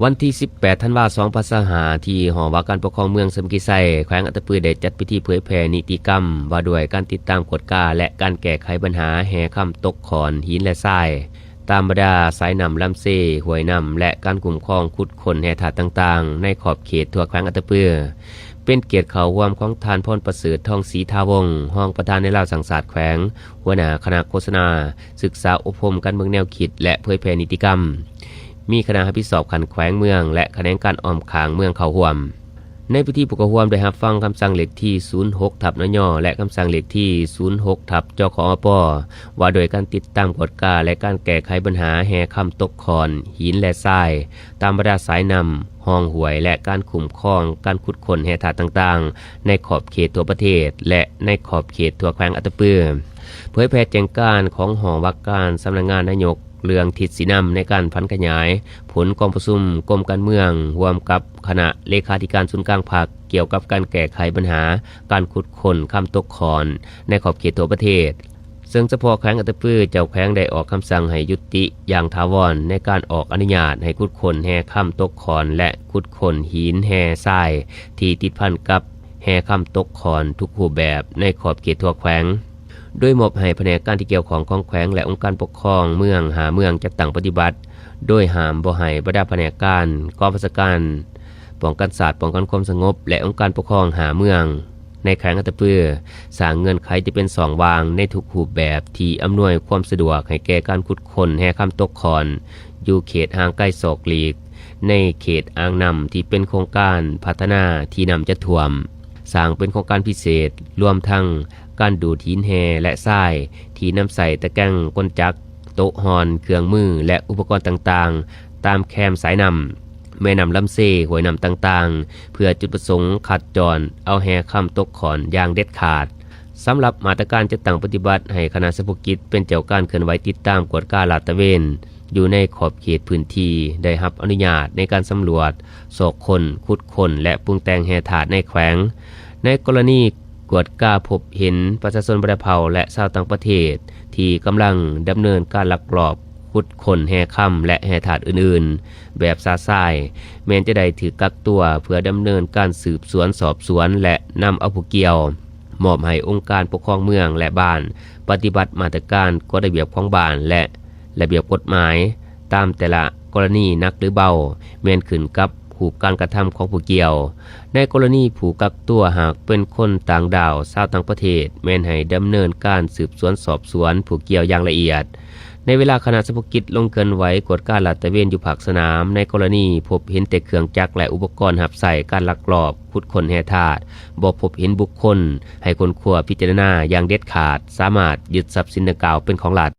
ວັນທີສິບແປດ ທັນວາ ສອງພັນຊາວຫ້າ ທີ່ຫໍວ່າການປົກຄອງເມືອງສາມັກຄີໄຊ ແຂວງອັດຕະປື ໄດ້ຈັດພິທີເຜີຍແຜ່ນິຕິກຳວ່າດ້ວຍການຕິດຕາມກວດກາ ແລະ ການແກ້ໄຂບັນຫາແຮ່ຄຳຕົກຂອນ, ຫີນ ແລະ ຊາຍ ຕາມບັນດາສາຍນ້ຳລຳເຊ, ຫ້ວຍນ້ຳ ແລະ ການຄຸ້ມຄອງຂຸດຄົ້ນແຮ່ທາດຕ່າງໆ ໃນຂອບເຂດທົ່ວແຂວງອັດຕະປື. ເປັນກຽດເຂົ້າຮ່ວມຂອງທ່ານ ພອນປະເສີດ ທອງສີທາວົງ ຮອງປະທານແນວລາວສ້າງຊາດແຂວງ, ຫົວໜ້າຄະນະໂຄສະນາ ສຶກສາອົບຮົມການເມືອງແນວຄິດ ແລະ ເຜີຍແຜ່ນິຕິກຳ, ມີຄະນະຮັບຜິດຊອບຂັ້ນແຂວງເມືອງ ແລະ ຂະແໜງການອ້ອມຂ້າງເມືອງເຂົ້າຮ່ວມ. ໃນພິທີ ຜູ້ເຂົ້າຮ່ວມໄດ້ຮັບຟັງຄຳສັ່ງເລກທີ ສູນຫົກ ທັບ ນຍ ແລະ ຄຳສັ່ງເລກທີ ສູນຫົກ ທັບ ຈຂອປ ວ່າດ້ວຍການຕິດຕາມກວດກາ ແລະ ການແກ້ໄຂບັນຫາແຮ່ຄຳຕົກຂອນ, ຫີນ ແລະ ຊາຍ ຕາມບັນດາສາຍນ້ຳ, ຮ່ອງຫ້ວຍ ແລະ ການຄຸ້ມຄອງການຂຸດຄົ້ນແຮ່ທາດຕ່າງໆ ໃນຂອບເຂດທົ່ວປະເທດ ແລະ ໃນຂອບເຂດທົ່ວແຂວງອັດຕະປື. ເຜີຍແຜ່ແຈ້ງການຂອງຫ້ອງວ່າການສຳນັກງານນາຍົກ ເລື່ອງທິດຊີ້ນຳໃນການຜັນຂະຫຍາຍຜົນກອງປະຊຸມກົມການເມືອງ ຮ່ວມກັບຄະນະເລຂາທິການສູນກາງພັກ ກ່ຽວກັບການແກ້ໄຂບັນຫາການຂຸດຄົ້ນຄຳຕົກຂອນໃນຂອບເຂດທົ່ວປະເທດ, ເຊິ່ງສະເພາະແຂວງອັດຕະປື ເຈົ້າແຂວງໄດ້ອອກຄຳສັ່ງໃຫ້ຢຸດຕິຢ່າງຖາວອນໃນການອອກອະນຸຍາດໃຫ້ຂຸດຄົ້ນແຮ່ຄຳຕົກຂອນ ແລະ ຂຸດຄົ້ນຫີນແຮ່ຊາຍທີ່ຕິດພັນກັບແຮ່ຄຳຕົກຂອນທຸກຮູບແບບໃນຂອບເຂດທົ່ວແຂວງ. ໂດຍມອບໃຫ້ພະແນກການທີ່ກ່ຽວຂ້ອງຂອງແຂວງ ແລະ ອົງການປົກຄອງເມືອງຫ້າເມືອງຈັດຕັ້ງປະຕິບັດ, ໂດຍຫ້າມບໍ່ໃຫ້ບັນດາພະແນກການ, ກອງບັນຊາການປ້ອງກັນຊາດ, ປ້ອງກັນຄວາມສະຫງົບ ແລະ ອົງການປົກຄອງຫ້າເມືອງໃນແຂວງອັດຕະປື ສ້າງເງື່ອນໄຂທີ່ເປັນຊ່ອງວ່າງໃນທຸກຮູບແບບທີ່ອຳນວຍຄວາມສະດວກໃຫ້ແກ່ການຂຸດຄົ້ນແຮ່ຄຳຕົກຂອນ ຢູ່ເຂດຫ່າງໄກສອກຫຼີກ ໃນເຂດອ່າງນ້ຳທີ່ເປັນໂຄງການພັດທະນາທີ່ນ້ຳຈະຖ້ວມ, ສ້າງເປັນໂຄງການພິເສດ, ລວມທັງການດູດຫີນແຮ່ ແລະ ຊາຍ ທີ່ນຳໃຊ້ຕະແກງກົນຈັກ, ໂຕະຮ່ອນ, ເຄື່ອງມື ແລະ ອຸປະກອນຕ່າງໆ ຕາມແຄມສາຍນ້ຳ, ແມ່ນ້ຳລຳເຊ, ຫ້ວຍນ້ຳຕ່າງໆ ເພື່ອຈຸດປະສົງຂັດຈອນເອົາແຮ່ຄຳຕົກຂອນຢ່າງເດັດຂາດ. ສຳລັບມາດຕະການຈັດຕັ້ງປະຕິບັດ ໃຫ້ຄະນະສະເພາະກິດເປັນເຈົ້າການເຄື່ອນໄຫວຕິດຕາມກວດກາລາດຕະເວນ ຢູ່ໃນຂອບເຂດພື້ນທີ່ໄດ້ຮັບອະນຸຍາດໃນການສຳຫຼວດ, ຊອກຄົ້ນ, ຂຸດຄົ້ນ ແລະ ປຸງແຕ່ງແຮ່ທາດໃນແຂວງ. ໃນກໍລະນີກວດກາພົບເຫັນປະຊາຊົນບັນດາເຜົ່າ ແລະ ຊາວຕ່າງປະເທດ ທີ່ກຳລັງດຳເນີນການລັກລອບຂຸດຄົ້ນແຮ່ຄຳ ແລະ ແຮ່ທາດອື່ນໆ ແບບຊະຊາຍ ແມ່ນຈະໄດ້ຖືກກັກຕົວເພື່ອດຳເນີນການສືບສວນສອບສວນ ແລະ ນຳເອົາຜູ້ກ່ຽວ ມອບໃຫ້ອົງການປົກຄອງເມືອງ ແລະ ບ້ານ ປະຕິບັດມາດຕະການກົດລະບຽບຂອງບ້ານ ແລະ ລະບຽບກົດໝາຍ ຕາມແຕ່ລະກໍລະນີໜັກ ຫຼື ເບົາ ແມ່ນຂຶ້ນກັບຮູບການກະທຳຂອງຜູ້ກ່ຽວ. ໃນກໍລະນີຜູ້ກັກຕົວຫາກເປັນຄົນຕ່າງດ້າວ, ຊາວຕ່າງປະເທດ ແມ່ນໃຫ້ດຳເນີນການສືບສວນສອບສວນຜູ້ກ່ຽວຢ່າງລະອຽດ. ໃນເວລາຄະນະສະເພາະກິດລົງເຄື່ອນໄຫວກວດກາລາດຕະເວນຢູ່ພາກສະໜາມ ໃນກໍລະນີພົບເຫັນແຕ່ເຄື່ອງຈັກ ແລະ ອຸປະກອນຮັບໃຊ້ການລັກລອບຂຸດຄົ້ນແຮ່ທາດ, ບໍ່ພົບເຫັນບຸກຄົນ ໃຫ້ຄົ້ນຄວ້າພິຈາລະນາຢ່າງເດັດຂາດ, ສາມາດຍຶດຊັບສິນດັ່ງກ່າວເປັນຂອງລັດ.